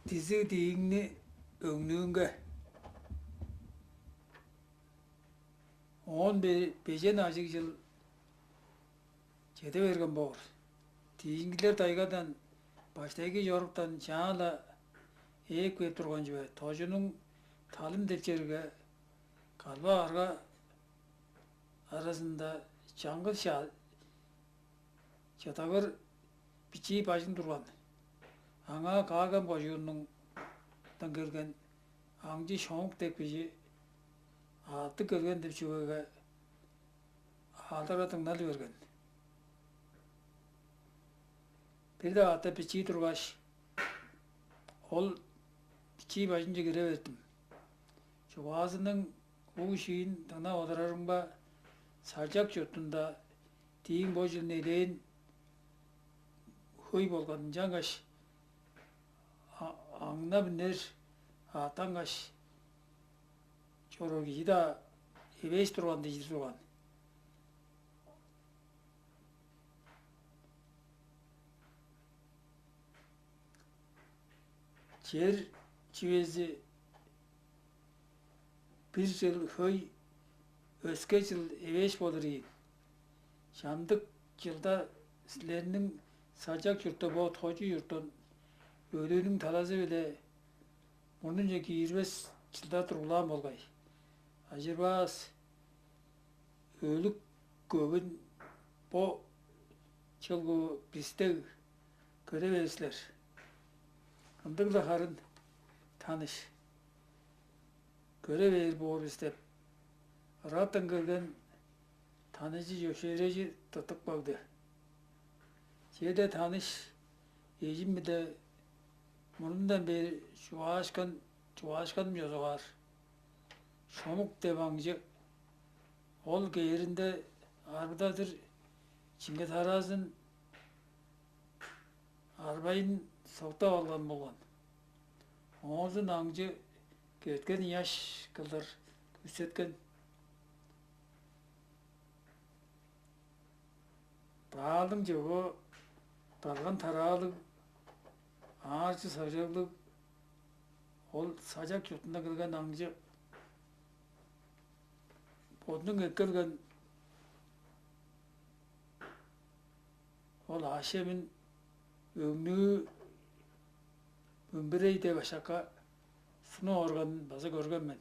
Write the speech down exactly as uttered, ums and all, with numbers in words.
дизиг дииңни өңнүүнге. Оон бе-, бежен ажыг чыл чеде берген боор. Дииңгилер тайгадан, баштайгы чоруктан чаа-ла ээп кээп турган чүве. Тожунуң талым деп черге, калбак арга аразында чаңгыс ча-, чадагыр бичии бажың турган. Аңаа Каагам кожуунуңдан келген аңчы Шомук деп кижи аъттыг келген деп чүвеге аалдара дыңналы берген. Бир-даа аътта бичии тургаш, ол бичии бажыңче кире бердим. Чугаазының уу-шиин дыңнап одурарымга, Саржак чуртунда дииң бо чылын элээн хөй болган, ынчангаш а-, аңнап үнер, аъттангаш чоруур кижи-даа эвээш турган дижир турган. Чер чүвези бир чыл хөй, өске чыл эвээш болур ийин. Чамдык чылда силерниң Саржак чуртта бо тожу чурттан өлүүнүң талазы-биле мурнунче киирбес чылда тургулаан болгай. Ажырбаас өлүг көвүн бо чылгы бистег көре бээр силер. Ындыг-ла харын, таныш, көре бээр боор бис деп, ыраттан келген таныжы чөпшээрежи тыптып кагды. Чеде таныш эжим-биле мурнундан бээр чугаашкан, чугаашканым чозугаар. Шомук деп аңчы. Ол кээринде арбыдадыр чиңге тараазын арбайын соктап алган болган. Оозун аңчы кеткен ыяш кылдыр күстеткен. Даалдың чогу далган тараалыг, аарчы сажаглыг, ол Саржак чуртундан келген аңчы бодунуң эккелген ол аъш-чемин өңнүү мөңбүрей деп ашакка сунуп органын база көрген мен.